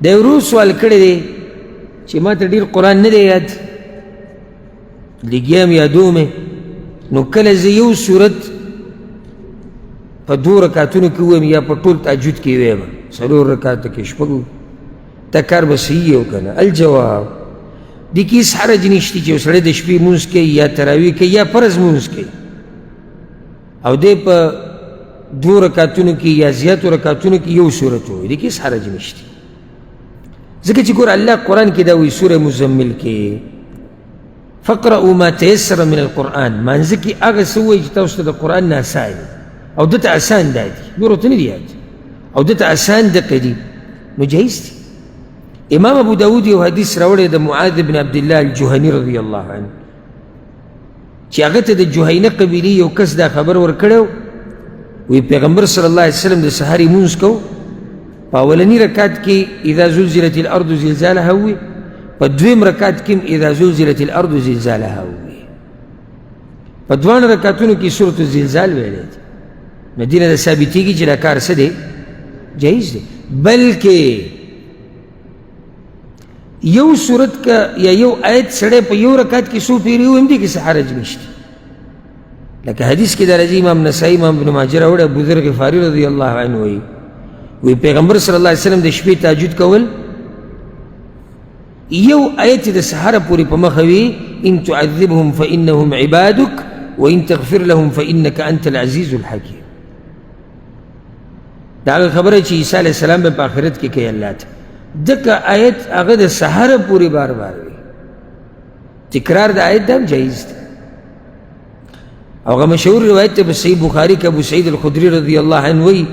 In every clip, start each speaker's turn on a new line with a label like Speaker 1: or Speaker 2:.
Speaker 1: د ورور سوال کړی دی چې ما ته ډېر قرآن نه دی یاد، لګیا یم یادوم یې، نو کله زه یو سورت په دوو رکعتونو کې ووایم یا په ټول تهجد کې ووایم، څلور رکعته کې شپږو، دا کار به صحیح او که نه؟ الجواب، دې کې هېڅ حرج نشته چې یو سړی د شپې لمونځ کوي یا تراویح کوي یا فرض لمونځ کوي او دی په دوو رکعتونو کې یا زیاتو رکعتونو کې یو سورت ووایي، دې کې هېڅ حرج نشته. ځکه چې ګوره الله قرآن کې دا وایي سوره مزمل کې، فقرأوا ما تيسر من القرآن، مانځه کې هغه څه ووایي چې تاسو ته د قرآن نه اسان دي او ده ته اسان دا دي، نورو ته نه دي یاد، او ده ته اسان دقه دي، نو جایز دي. امام ابو داود یو حدیث راوړی د معاذ بن عبدالله الجهني رضی الله عنه چې هغه ته د جهینه قبیلې یو کس دا خبر ورکړی وی پیغمبر صلی الله علیه وسلم د سهار لمونځ کو، په اولني رکعت کې اذا زلزلت الارض زلزالها وي، په دویم رکعت کې اذا زلزلت الارض زلزالها وي، په دواړو رکعتونو کې سورة الزلزال ویلی دی. نو دې نه دا ثابتېږي چې دا کار څه دی؟ جایز دی. بلکې یو سورت که یا یو آیت سړی په یو رکعت کې څو پېرې ووایي هم دې کې څه حرج نشته. لکه حدیث کې دا راځي، امام نسائی امام ابن ماجه راوړی، ابوذر غفاري رضی الله عنه وایي، وایي پیغمبر صلی الله علیه وسلم د شپې تهجد کول، یو آیت د سهاره پورې په مخه وي، ان تعذبهم فانهم عبادك وان تغفر لهم فانك انت العزیز الحکیم. دا هغه خبره چې عیسی علیه السلام به په آخرت کې کوي الله ته، دغه آیت هغه د سهاره پورې بار بار وي، تکرار د آیت دا هم جایز دی. او هغه مشهور روایت ته په صحیح بخاري کې ابو سعید الخدري رضی الله عنه وایي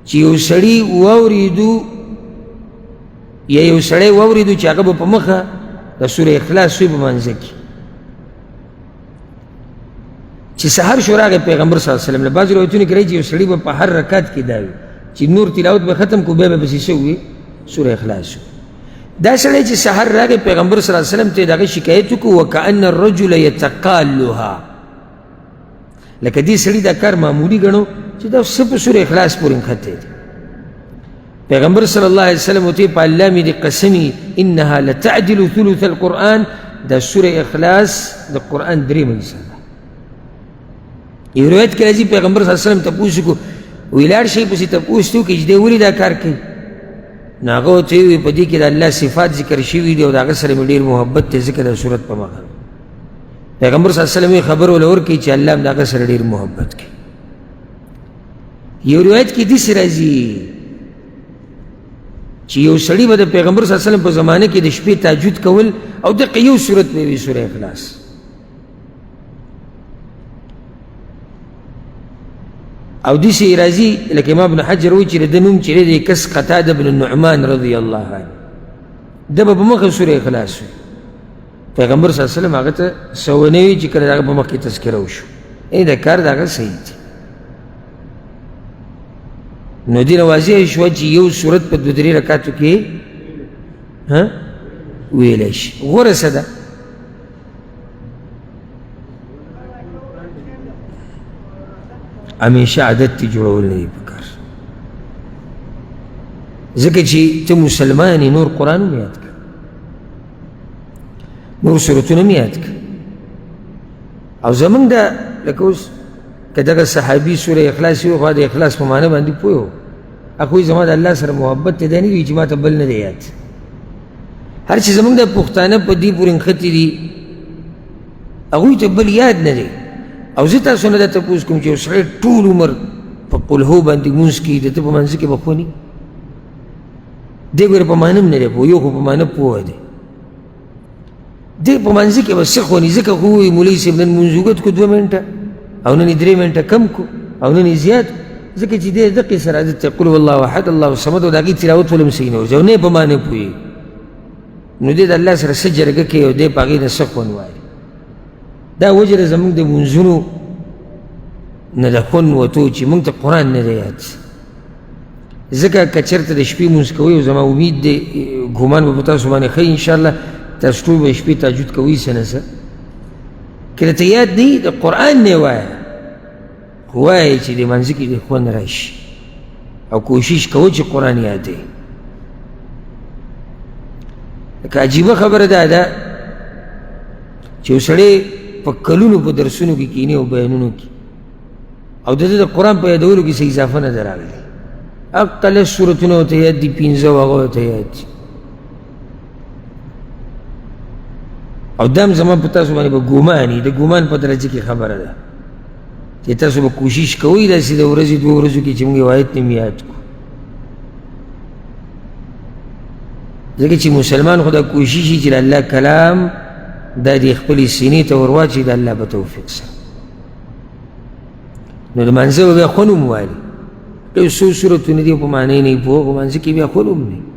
Speaker 1: چې یو سړي واورېدو یا یو سړی واورېدو چې هغه به په مخه د سورې اخلاص وي په منځ کې، چې سهار شو راغی پیغمبر صلی الله علیه وسلم له. بعضې روایتونو کې راځي چې یو سړي به په هر رکعت کې دا وي چې نور تلاوت به ختم کړو، بیا به پسې څه ووي؟ سوره اخلاص وي. دا سړی چې سهار راغی پیغمبر صلی الله علیه وسلم ته د هغه شکایت وکړو، وکأن الرجل یتقالها، لکه دې سړي دا کار معمولي ګڼو چې دا څه په سوره اخلاص پورې نښتی دی. پیغمبر صلی الله علیه وسلم ورته په الله مې دې قسمي انها لتعدل ثلث القرآن، دا سوره اخلاص د قرآن درېیمه حصه ده. یو روایت کې راځي پیغمبر صلی الله علیه وسلم تپوس وکړو، وایي لاړ شئ پسې تپوس ته وکړئ چې دی ولې دا کار کوي؟ نو هغه ورته وویل په دې کې د الله صفات ذکر شوي دي او د هغه سره مې ډېر محبت دی، ځکه دا سورت په مخه. پیغمبر صلی الله علیه وسلم یې خبر ورله ورکړي چې الله هم د هغه سره ډېر محبت کوي. یو روایت کې داسې راځي چې یو سړي به د پیغمبر صلی الله علیه وسلم په زمانه کې د شپې تهجد کول او دقه یو سورت به وي سوره اخلاص. او داسې راځي لکه امام ابن حجر وایي چې د ده نوم چې دی کس قتاده بن النعمان رضی الله عنه، ده به په مخه سوره اخلاص وي. پیغمبر صلی الله علیه وسلم هغه ته څه ونه وي چې کله د هغه په مخ کې تذکره وشو، یعنې د کار د هغه صحیح دی. نو دې نه واضح شوه چې یو سورت په دوه درې رکعتو کې ویلی شي. غوره څه ده؟ همیشه عادت تی جوړول نه دي پکار، ځکه چې ته مسلمان یې، نور قرآن هم یاد کړه، نور سورتونه هم یاد کړه. او زمونږ دا لکه اوس که دغه صحابي سوره اخلاص وي، خو د اخلاص په معنی باندې پوه و، هغوی زما د الله سره محبت دی، دا نه وي چې ما ته بل نه دی یاد. هر چې زمونږ د پښتانه په دې پورې نښتي دي، هغوی ته بل یاد نه دی. او زه تاسو نه دا تپوس کوم چې یو سړی ټول عمر په قلهو باندې لمونځ کوي، د ده په منځ کې به پوه نه دی، ګوره په معنی هم نه دی پوه، یو خو په معنی پوه دی، دی په منځ کې به څه خوني، ځکه خو وایي مولوي صاحب نن لمونځ اوږد کړو دوه منټه، او نن یې درې منټه کم کړو، او نن یې زیات، ځکه چې دی دقې سره عادت دی، قل هو الله احد الله الصمد، او د هغې تلاوت ولې هم صحیح نه ورځي او نه یې په معنی پوهېږي، نو دی د الله سره څه جرګه کوي او دی په هغې نه څه خوند وایي. دا وجه ده زموږ د لمونځونو نه د خوند وتو چې موږ ته قرآن نه دی یاد. ځکه که چېرته د شپې لمونځ کوئ، او زما امید دی ګمان به په تاسو باندې ښه انشاءالله تاسو ټول به شپې تهجد کوئ څه نه څه، که درته یاد نه وي د قرآن نه وایه، خو وایه چې د منځ کې د خوند راشي. او کوشش کوه چې قرآن یادې. لکه عجیبه خبره دا ده چې یو سړی په کلونو په درسونو کې کینی او بیانونو کې او د ده د قرآن په یادولو کې څه اضافه نه ده راغلې، اقل لس سورتونه ورته یاد دي، 5 هغه ورته یاد دي. او دا هم زما په تاسو باندې به ګومان وي، د ګومان په درجه کې خبره ده چې تاسو به کوشش کوئ داسې د ورځې دوو ورځو کې چې موږ یو آیت نیم یاد کړو، ځکه چې مسلمان خو دا کوشش چې د الله کلام دا دې خپلې سینې ته ور واچوي د الله په توفیق سره. نو د مانځه به بیا خوند هم والي، که یو څو سورتونه دي په معنی نه پوه، په مانځه کې بیا خوند هم نه.